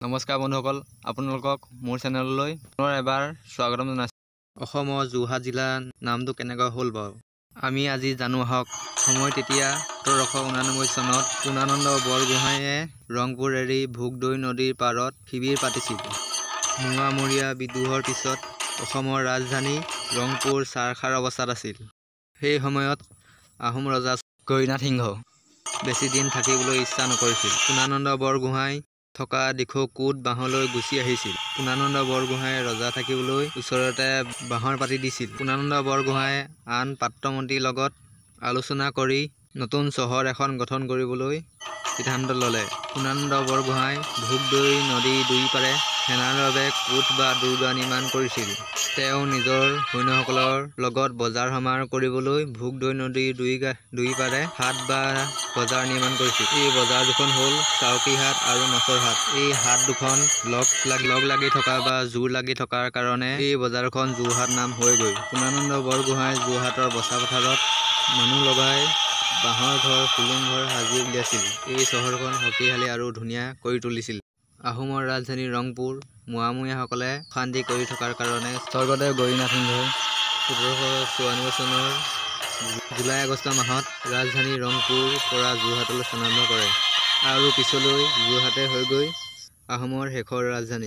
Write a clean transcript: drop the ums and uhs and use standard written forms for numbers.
নমস্কাৰ বন্ধুসকল, আপোনালোকক মোৰ চেনেললৈ পুনৰ এবাৰ স্বাগতম জনাইছোঁ। অসমৰ যোৰহাট জিলাৰ নামটো কেনেকৈ হ'ল বাৰু আমি আজি জানো আহক। সময় তেতিয়া 1789 চনত পূৰ্ণানন্দ বৰগোহাঁইয়ে ৰংপুৰ এৰি ভোগদৈ নদীৰ পাৰত শিবিৰ পাতিছিল। মোৱামৰীয়া বিদ্ৰোহৰ পিছত অসমৰ ৰাজধানী ৰংপুৰ ছাৰখাৰ অৱস্থাত আছিল। সেই সময়ত আহোম ৰজা গৌৰীনাথ সিংহ বেছি দিন থাকিবলৈ ইচ্ছা নকৰিছিল। পূৰ্ণানন্দ বৰগোহাঁই থকা দিখৌ কোঁট বাহলৈ গুচি আহিছিল। পূৰ্ণানন্দ বৰগোহাঁয়ে ৰজা থাকিবলৈ ওচৰতে বাহৰ পাতি দিছিল। পূৰ্ণানন্দ বৰগোহাঁয়ে আন পাত্ৰমন্ত্ৰীৰ লগত আলোচনা কৰি নতুন চহৰ এখন গঠন কৰিবলৈ সিদ্ধান্ত ল'লে। পূৰ্ণানন্দ বৰগোহাঁই ভোগদৈ নদীৰ দুয়োপাৰে সেনাৰ বাবে কোঠ বা দুৰ্গ নিৰ্মাণ কৰিছিল। তেওঁ নিজৰ সৈন্যসকলৰ লগত বজাৰ সমাৰ কৰিবলৈ ভোগদৈ নদীৰ দুয়োপাৰে হাট বা বজাৰ নিৰ্মাণ কৰিছিল। এই বজাৰ দুখন হ'ল চাউকীহাট আৰু মাছৰ হাট। এই হাট দুখন লগ লাগি থকা বা জোৰ লাগি থকাৰ কাৰণে এই বজাৰখন যোৰহাট নাম হয়গৈ। পূৰ্ণানন্দ বৰগোহাঁই যোৰহাটৰ বছাপথাৰত মানুহ লগাই বাঁহৰ ঘৰ, হোলোং ঘৰ সাজি উলিয়াইছিল। এই চহৰখন শক্তিশালী আৰু ধুনীয়া কৰি তুলিছিল। আহোমৰ ৰাজধানী ৰংপুৰ মোৱামৰীয়াসকলে অশান্তি কৰি থকাৰ কাৰণে স্বৰ্গদেউ গৌৰীনাথ সিংহই 1794 চনৰ জুলাই আগষ্ট মাহত ৰাজধানী ৰংপুৰ পৰা যোৰহাটলৈ স্থানান্তৰ কৰে আৰু পিছলৈ যোৰহাটে হৈগৈ আহোমৰ শেষৰ ৰাজধানী।